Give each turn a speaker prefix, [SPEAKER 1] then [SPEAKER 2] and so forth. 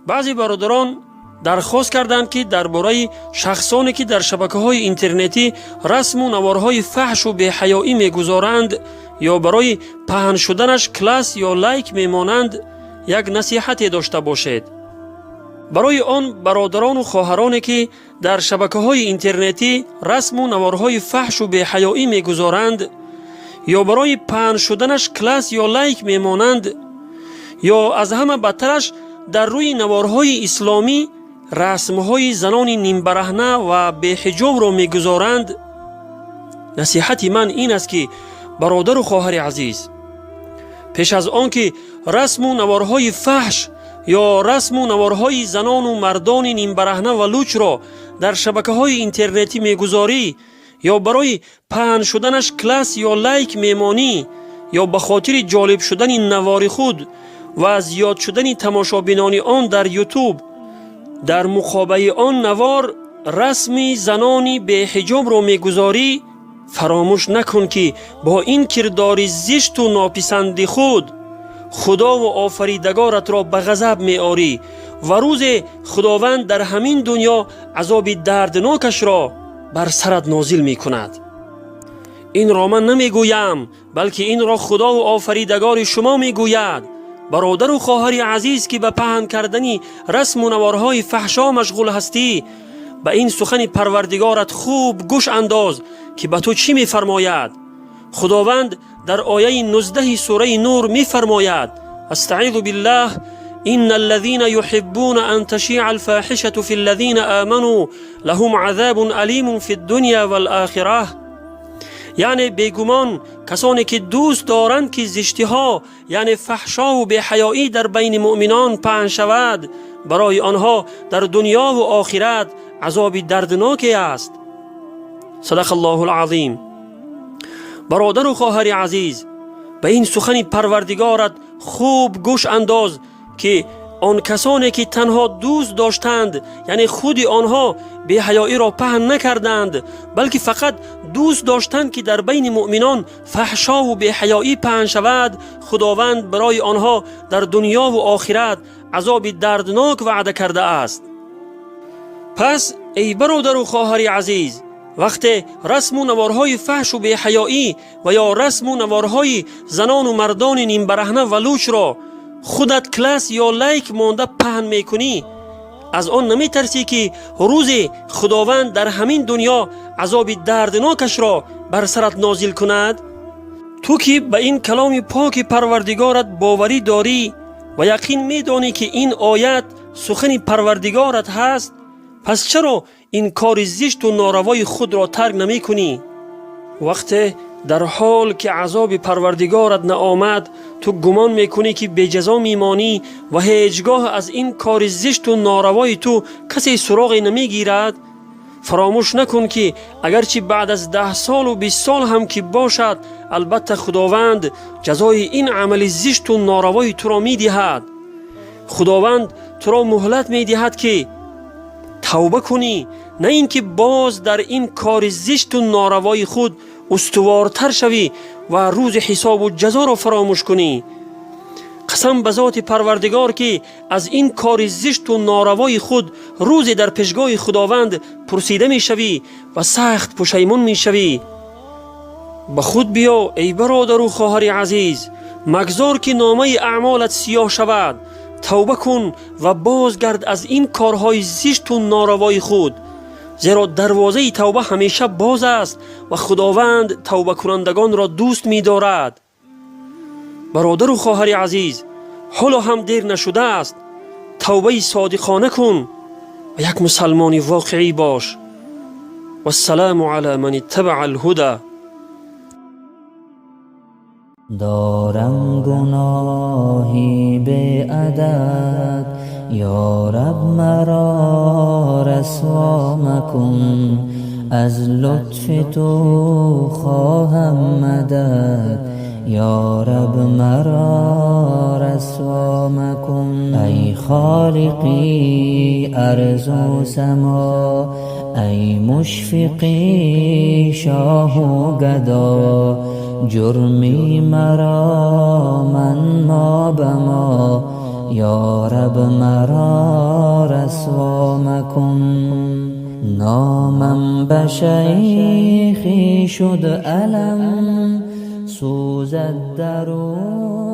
[SPEAKER 1] Баъзе бародарон дархост карданд, ки дар бораи шахсоне, ки дар шабакаҳои интернетӣ расму наворҳои фаҳшу беҳаёӣ мегузоранд ё барои паҳн шуданаш класс ё лайк мемонанд, як насиҳате дошта бошед. Барои он бародарону хоҳароне, ки дар шабакаҳои интернетӣ расму наворҳои фаҳшу беҳаёӣ мегузоранд ё барои паҳн шуданаш класс ё лайк мемонанд, ё аз ҳама бадтараш дар рӯи наворҳои исломӣ расмҳои занони нимбараҳна ва беҳиҷобро мегузоранд, насиҳати ман ин аст, ки бародару хоҳари азиз, пеш аз он ки расму наворҳои фаҳш ё расму наворҳои занону мардони нимбараҳна ва лучро дар шабакаҳои интернетӣ мегузорӣ ё барои паҳн шуданаш класс ё лайк мемонӣ, ё ба хотири ҷолиб шудани навори худ ва зиёд шудани тамошобинони он дар Ютуб дар муқобили он навор расми занони беҳиҷобро мегузорӣ, фаромӯш накун, ки бо ин кирдори зишту нописанди худ Худову Офаридагоратро ба ғазаб меорӣ ва рӯзе Худованд дар ҳамин дунё азоби дарднокашро бар сарат нозил мекунад. Инро ман намегӯям, балки инро Худову Офаридагори шумо мегӯяд. Бародару хоҳари азиз, ки ба паҳн кардани расму наворҳои фаҳшо машғул ҳастӣ, ба ин сухани Парвардигорат хуб гӯш андоз, ки ба ту чӣ мефармояд. Худованд дар ояи 19-и сураи Нур мефармояд: أستعيذ بالله، إن الذين يحبون أن تشيع الفاحشة في الذين آمنوا لهم عذاب أليم في الدنيا والآخرة. Яъне бегумон касоне, ки дӯст доранд, ки зиштиҳо, яъне фаҳшову беҳаёӣ дар байни муъминон паҳн шавад, барои онҳо дар дунёву охират азоби дардноке аст. صدق الله العظيم. Бародару хоҳари азиз, ба ин сухани Парвардигорат хуб гӯш андоз, ки он касоне, ки танҳо дӯст доштанд, яъне худи онҳо беҳаёиро паҳн накарданд, балки фақат дӯст доштанд, ки дар байни муъминон фаҳшову беҳаёӣ паҳн шавад, Худованд барои онҳо дар дунёву охират азоби дарднок ваъда кардааст. Пас эй бародару хоҳари азиз, вақте расму наворҳои фаҳшу беҳаёӣ ва ё расму наворҳои занону мардони нимбараҳна ва лучро худат класс ё лайк монда паҳн мекунӣ, аз он наметарсӣ, ки рӯзе Худованд дар ҳамин дунё азоби дарднокашро бар сарат нозил кунад? Ту ки ба ин каломи поки Парвардигорат боварӣ дорӣ ва яқин медонӣ, ки ин оят сухани Парвардигорат ҳаст, пас чаро ин кори зишту норавои худро тарк намекунӣ? Вақте дар ҳол ки азоби Парвардигорат наомад, ту гумон мекунӣ, ки беҷазо мемонӣ ва ҳеҷ гоҳ аз ин кори зишту норавои ту касе суроғе намегирад, фаромӯш накун, ки агарчи баъд аз 10 солу 20 сол ҳам ки бошад, албатта Худованд ҷазои ин амали зишту норавои туро медиҳад. Худованд туро муҳлат медиҳад, ки тавба кунӣ, на ин ки боз дар ин кори зишту норавои худ устувортар шавӣ ва рӯзи ҳисобу ҷазоро фаромӯш кунӣ. Қасам ба зоти Парвардигор, ки аз ин кори зишту норавои худ рӯзе дар пешгоҳи Худованд пурсида мешавӣ ва сахт пушаймон мешавӣ. Ба худ биё, эй бародару хоҳари азиз, магзор, ки номаи аъмолат сиёҳ шавад. Тавба кун ва бозгард аз ин корҳои зишту норавои худ, зеро дарвозаи тавба ҳамеша боз аст ва Худованд тавбакунандагонро дӯст медорад. Бародару хоҳари азиз, ҳоло ҳам дер нашудааст. Тавбаи содиқона кун ва як мусалмони воқеӣ бош. والسلام على من اتبع الهدى.
[SPEAKER 2] Дорам гуноҳи беадад, ё Раб, маро расво макун. Аз лутфи ту хоҳам мадад, ё Раб, маро расво макун. Ай холиқи арзу само, ай мушфиқи шоҳу гадо, ҷурми маро манмо ба мо. Ё Раб, маро расво макун. Номам ба шайхӣ шуд алам, сӯзад дарун.